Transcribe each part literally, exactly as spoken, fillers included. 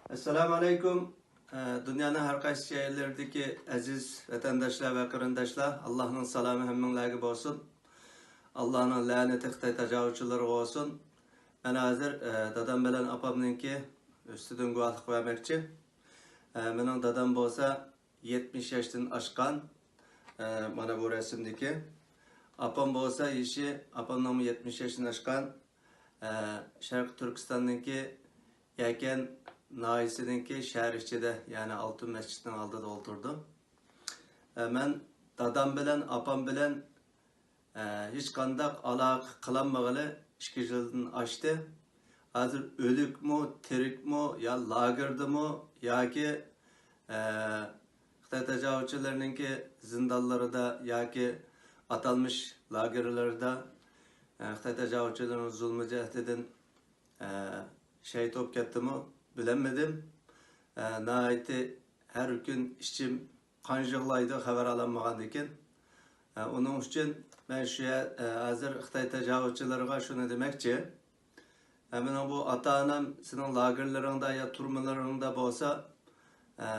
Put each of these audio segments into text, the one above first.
ئەسسالامۇ ئەلەيكۇم. ئە، دۇنيانىڭ ھەر قايسى يەرلىرىدىكى ئەزىز ۋەتەنداشلار ۋە قېرىنداشلار، ئاللاھنىڭ سالامى ھەممىڭلارگە بولسۇن. ئاللاھنىڭ لەنىتى خىتاي تاجاۋۇزچىلىرىغا بولسۇن. مەن ھازىر، ئە، دادام بىلەن ئاپامنىڭكى ئۈستىدىن گۇۋاھلىق بەرمەكچى. ئە، مېنىڭ دادام بولسا يەتمىش ياشتىن ئاشقان، ئە، مانا بۇ رەسىمدىكى. ئاپام بولسا يېشى، ئاپامنىڭمۇ يەتمىش ياشتىن ئاشقان، ئە، شەرقىي تۈركىستاننىڭكى يەكەن ناھىيەسىنىڭكى شەھەر ئىچىدە، يەنى ئالتۇن مەسچىتنىڭ ئالدىدا ئولتۇرىدۇ. ئە، مەن دادام بىلەن ئاپام بىلەن، ئە، ھېچقانداق ئالاقە قىلالمىغىلى ئىككى يىلدىن ئاشتى. ھازىر ئۆلۈكمۇ، تىرىكمۇ، يا لاگېردىمۇ، ياكى، ئە، خىتاي تاجاۋۇزچىلىرىنىڭكى زىندانلىرىدا ياكى ئاتالمىش لاگېرلىرىدا، ئە، خىتاي تاجاۋۇزچىلىرىنىڭ زۇلمى جەھىتىدىن ئە، شېھىت بولۇپ كەتتىمۇ بىلەلمىدىم. ئە، ناھايىتى ھەر كۈن ئىچىم قان يىغلايدۇ خەۋەر ئالالمىغاندىكىن. ئە، ئۇنىڭ ئۈچۈن مەن شۇ يەر، ئە، ھازىر خىتاي تاجاۋۇزچىلىرىغا شۇنى دېمەكچى. ئە، مېنىڭ بۇ ئاتا-ئانام سېنىڭ لاگېرلىرىڭدا يا تۈرمىلىرىڭدا بولسا، ئە،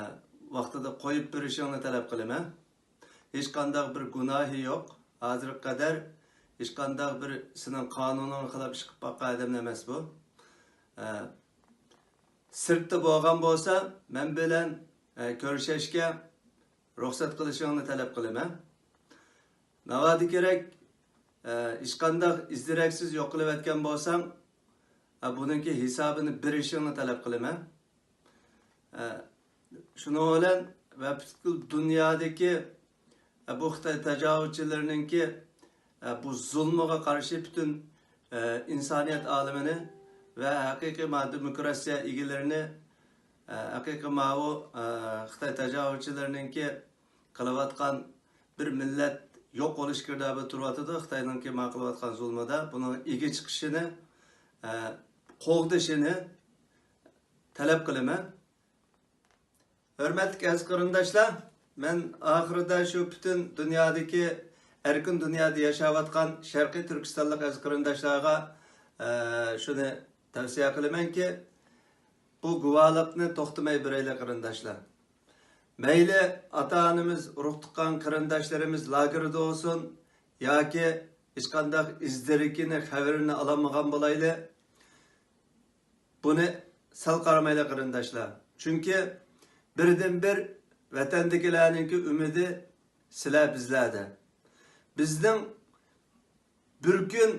ۋاقتىدا قويۇپ بېرىشىڭنى تەلەپ قىلىمەن. ھېچقانداق بىر گۇناھى يوق. ھازىرغا قەدەر ھېچقانداق بىر سېنىڭ قانۇنۇڭغا خىلاپ ئىش قىلىپ باققان ئادەم ئەمەس بۇ. ئە، سىرتتا بولغان بولسا، مەن بىلەن، ئە، كۆرۈشۈشكە رۇخسەت قىلىشىڭنى تەلەپ قىلىمەن. ناۋادا كېرەك، ئە، ھېچقانداق ئىز-دېرەكسىز يوقىلىۋەتكەن بولساڭ، ئە، بۇنىڭكى ھېسابىنى بېرىشىڭنى تەلەپ قىلىمەن. ئە، شۇنىڭ بىلەن ۋە پۈتكۈل دۇنيادىكى، ئە، بۇ خىتاي تاجاۋۇزچىلىرىنىڭكى، ئە، بۇ زۇلمىغا قارشى پۈتۈن، ئە، ئىنسانىيەت ئالىمىنى ۋە ھەقىقىي ما دېموكراتىيە ئىگىلىرىنى، ئە، ھەقىقىي ماۋۇ، ئە، خىتاي تاجاۋۇزچىلىرىنىڭكى قىلىۋاتقان بىر مىللەت يوق بولۇش گىردابىدا تۇرۇۋاتىدۇ. خىتاينىڭكى ما قىلىۋاتقان زۇلمىدا بۇنىڭ ئىگە چىقىشىنى، ئە، قوغدىشىنى تەلەپ قىلىمەن. ھۆرمەتلىك ئەزىز قېرىنداشلار، مەن ئاخىرىدا شۇ پۈتۈن دۇنيادىكى، ئەركىن دۇنيادا ياشاۋاتقان شەرقىي تۈركىستانلىق ئەزىز قېرىنداشلارغا، ئە، شۇنى تەۋسىيە قىلىمەنكى، بۇ گۇۋاھلىقنى توختىماي بېرەيلى، قېرىنداشلار. مەيلى ئاتا-ئانىمىز، ئۇرۇق-تۇغقان قېرىنداشلىرىمىز لاگېردا بولسۇن ياكى ھېچقانداق ئىز-دېرىكىنى، خەۋىرىنى ئالالمىغان بولايلى. بۇنى سەل قارىمايلى، قېرىنداشلار. چۈنكى بىردىنبىر ۋەتەندىكىلەرنىڭكى ئۈمىدى سىلەر، بىزلەردە. بىزنىڭ بىر كۈن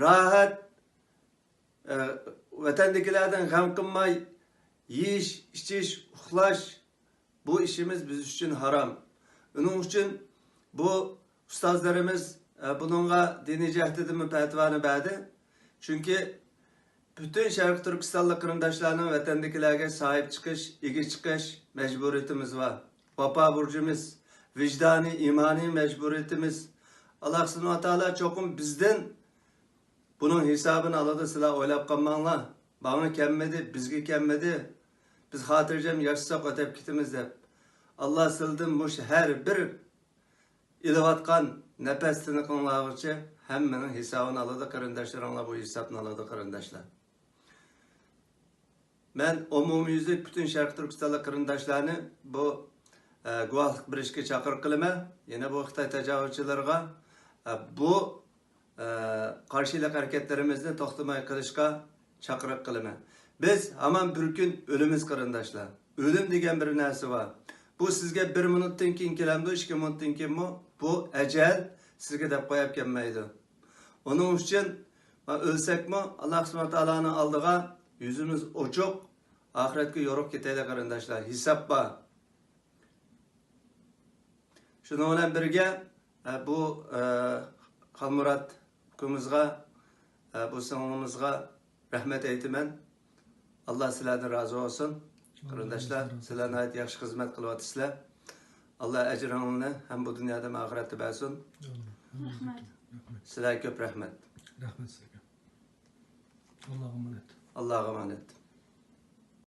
راھەت، ئە، ۋەتەندىكىلەردىن غەم قىلماي يېيىش، ئىچىش، ئۇخلاش، بۇ ئىشىمىز بىز ئۈچۈن ھارام. ئۇنىڭ ئۈچۈن بۇ ئۇستازلىرىمىز، ئە، بۇنىڭغا دىنىي جەھەتتىنمۇ پەتىۋانى بەردى. چۈنكى پۈتۈن شەرقىي تۈركىستانلىق قېرىنداشلارنىڭ ۋەتەندىكىلەرگە ساھىب چىقىش، ئىگە چىقىش مەجبۇرىيىتىمىز بار. ۋاپا بۇرچىمىز، ۋىجدانىي، ئىمانىي مەجبۇرىيىتىمىز. ئاللاھ سۇبھانەھۇ ۋە تائالا چوقۇم بىزدىن بۇنىڭ ھېسابىنى ئالىدۇ، سىلەر ئويلاپ قالماڭلار. ماڭا كەلمىدى، بىزگە كەلمىدى. بىز خاتىرجەم ياشىساق ئۆتەپ كېتىمىز دەپ. ئاللاھ سىلىدىن مۇشۇ ھەر بىر ئېلىۋاتقان نەپەس تىنىقىڭلارغىچە ھەممىنىڭ ھېسابىنى ئالىدۇ، قېرىنداشلىرىڭلار بۇ ھېسابنى ئالىدۇ، قېرىنداشلار. مەن ئومۇميۈزلۈك پۈتۈن شەرقىي تۈركىستانلىق قېرىنداشلارنى بۇ، ئە، گۇۋاھلىق بېرىشكە چاقىرىق قىلىمەن. يەنە بۇ خىتاي تاجاۋۇزچىلىرىغا، ئە، بۇ، ئە، قارشىلىق ھەرىكەتلىرىمىزنى توختىماي قىلىشقا چاقىرىق قىلىمەن. بىز ھامان بىر كۈن ئۆلىمىز، قېرىنداشلار. ئۆلۈم دېگەن بىر نەرسە بار. بۇ سىزگە بىر مىنۇتتىن كېيىن كېلەمدۇ، ئىككى مىنۇتتىن كېيىنمۇ، بۇ ئەجەل سىزگە دەپ قويۇپ كەلمەيدۇ. ئۇنىڭ ئۈچۈن، ما، ئۆلسەكمۇ، ئاللاھ سۇبھانەھۇ ۋە تائالانىڭ ئالدىغا يۈزىمىز ئوچۇق، ئاخىرەتكە يورۇق كېتەيلى، قېرىنداشلار. ھېساب بار. شۇنىڭ بىلەن بىرگە، ئە، بۇ، ئە، خالمۇرات ئۇكىمىزغا، ئە، بۇ سىڭلىمىزغا رەھمەت ئېيتىمەن. ئاللاھ سىلەردىن رازى بولسۇن. قېرىنداشلار، سىلەر ناھايىتى ياخشى خىزمەت قىلىۋاتىسىلەر. ئاللاھ ئەجرىڭلارنى ھەم بۇ دۇنيادا ھەم ئاخىرەتتە بەرسۇن. رەھمەت. سىلەرگە كۆپ رەھمەت. رەھمەت سىزگە. ئاللاھقا ئامانەت. ئاللاھقا ئامانەت.